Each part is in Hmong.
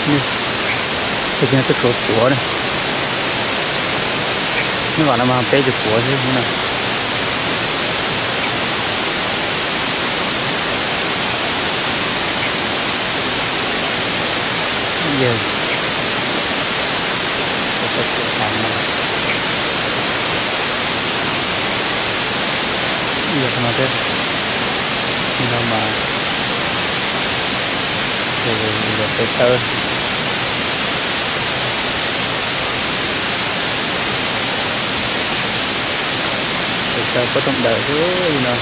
Tej no twb tsuav puav na. Nyob kom no mas peb tsuav puav xwb no. Yawg, yawg no thiab, no mas yawg peb tawb, peb tawb pob tooj dawm xwb li no.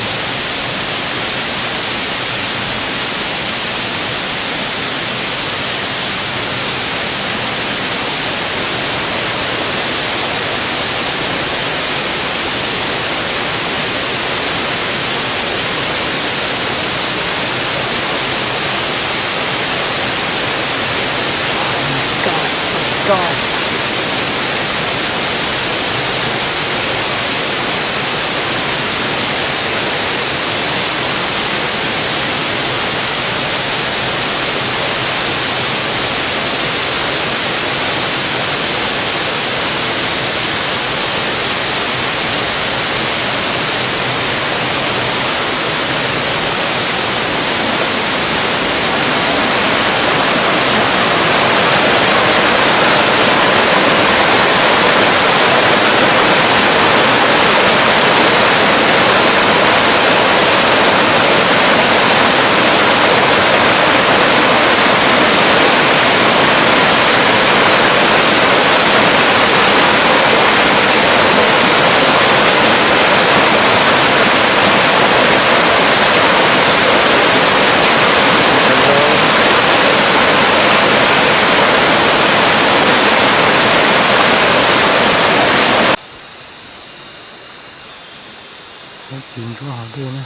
Ib ntsuab hauv dej na,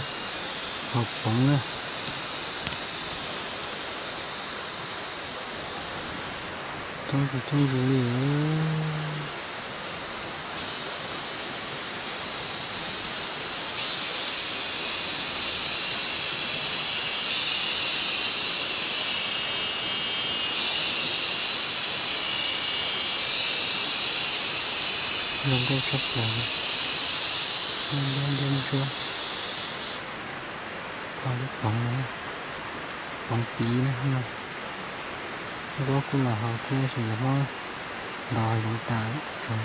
hauv poov na. Coob zus coob zus li. Zoo nkauj tshaj plaws, nyob nruab ntsuab, hauv lub poov no, poov piv na no. Nkuaj kuj los haus thiab tab sis lawv muab ntov zoov tas lawm,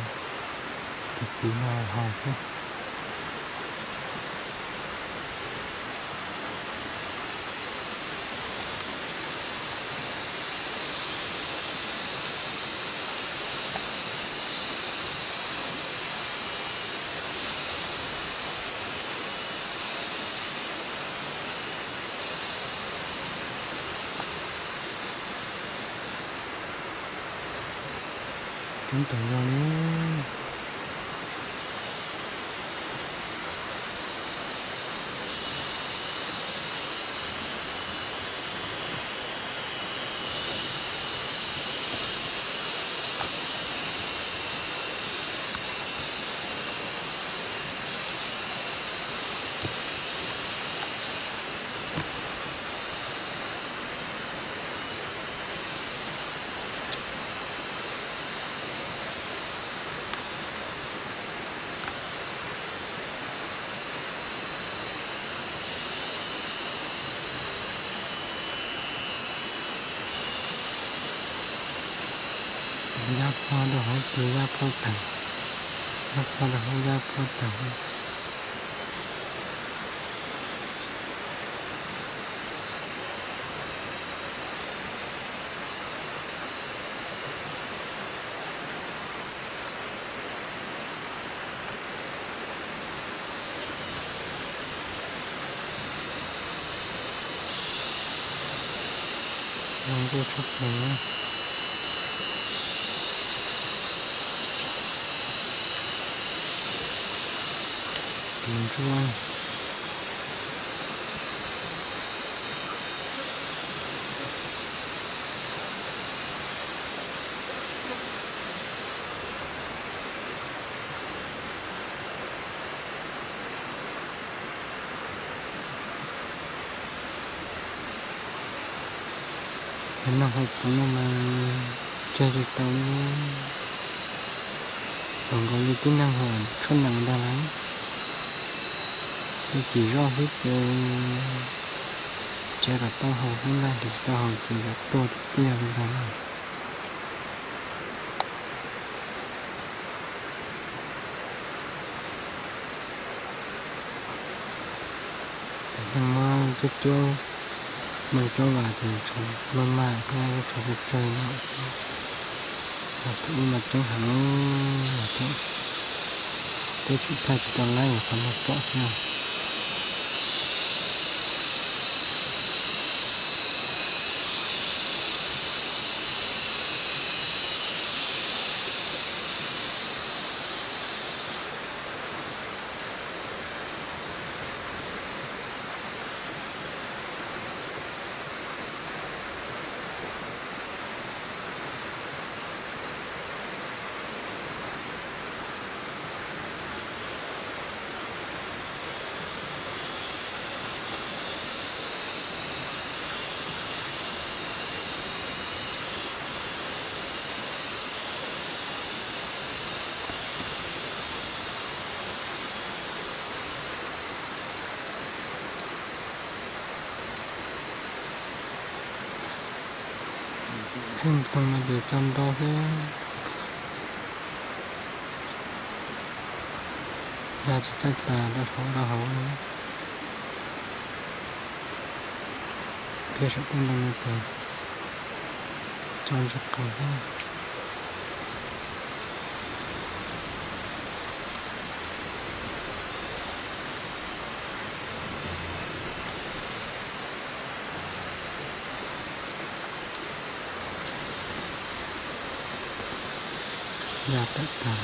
tus piv no haus thiab. Coob tag zog li. Yab plhob rau hauv ces yab plhob tag, yab plhob rau hauv yab plhob tag. Zoo nkauj tshaj plaws. Tus ntsuab. Noj hauv tsev no mas tseg tsis tau li. Thaum nkaus li tib neeg hauv tshab nees ntag lawm, twb cim zoj xwb ces tsev kom tau haus xwb ntag, tsis tau haus ces yuav tuag tiag tiag li ntag. Neeg muab cuab cuab, muab cuab vas ces tshuav maj maj thiab tshuav tsawg tsawg no. Tus ub mas ceeb heev, teb tsis thaij tsis tau laib, qhov no pom xwb. Tsob ntoo no ces tso nto xwb, ya tsis txawj tas rau hauv rau hauv li. Thiab saum tsob ntoo no ces tso ntsis qaus xwb. Ya tawm tag.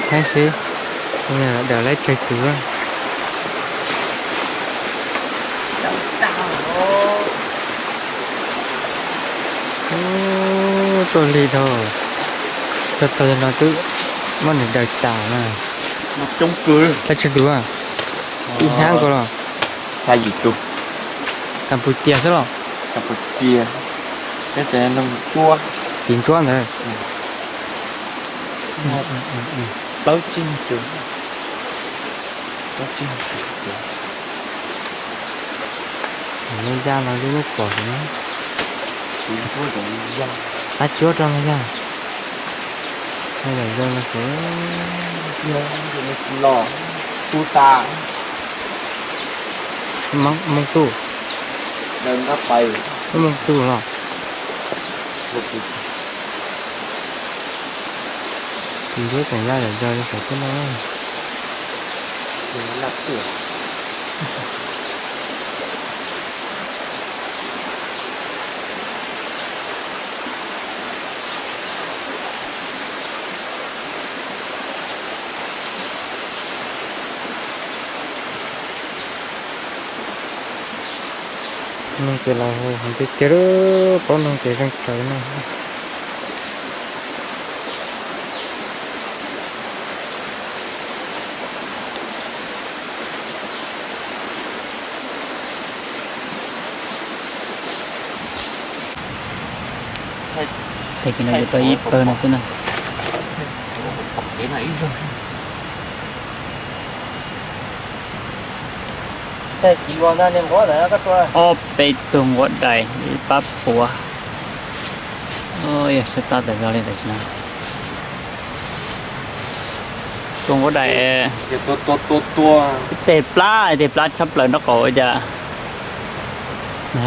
Saib seb, daws laib tsawg tus. Tuaj lig dhau, txog txog no twb muab nws daws tas na. Laib tsawg tus? Ib hnab nkaus los? Xya yim tus. Kas Pus Cias xwb los? Kas Pus Cias, teb chaws Nplog, Suav, Tis Ntsuab ntawd. Plaub tsib tus, plaub tsib tus. Yaj los yeej muab pom heev. Qab cuab rau los yog, yog yam zoo no xwb. Los tu tas. Hmoob Tuj, Hmoob Tuj los. Tis Ntsuab tseem ya yam zoo li saum teb no. Neeg ces los heev tiag tiag lawm, paub neeg ces zeeg tsawv no. Tag kis no ces tau ib pawg no xwb na. Ob peb tug nquab dais, ib pab puav. Yog sab tab tawm zog li tam sim no. Tus nquab dais, ib teg plab, ib teg plab tshab plaws nraub qaum ua cas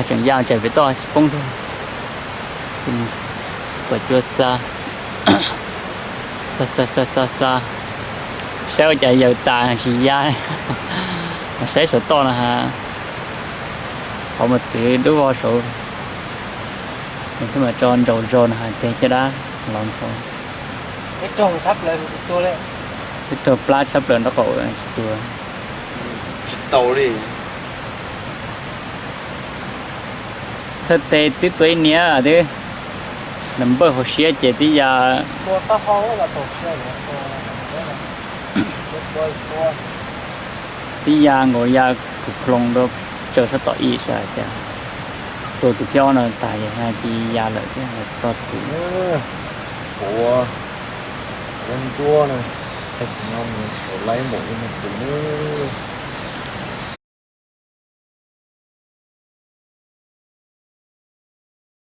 tseem ya tseem pem toj tsis poob thiab. Kom cua xa, xa xa xa xa xa, saib ua cas yaws tas tsis ya. Mas saib saum toj no ha, qhov mus txwv dub vog saud, nws twb mas tso ntsaus zog no ha, teg caj dab los ntho. Ib roog plab tshab plaws nraub qaum tsis tuag. Tsis tau li. Thawj teg twb tua ib niam twb. Nws npawj hauv siab ces tib ya, tib ya nkaus ya kws khloos rau tsaws sab tom ib sab tias tua tus thib ob no tas ces ya lawm thiab, ploj tus. Kuv ua ntsuab na, tag kis no mus xyuas laib npaum li no tus na.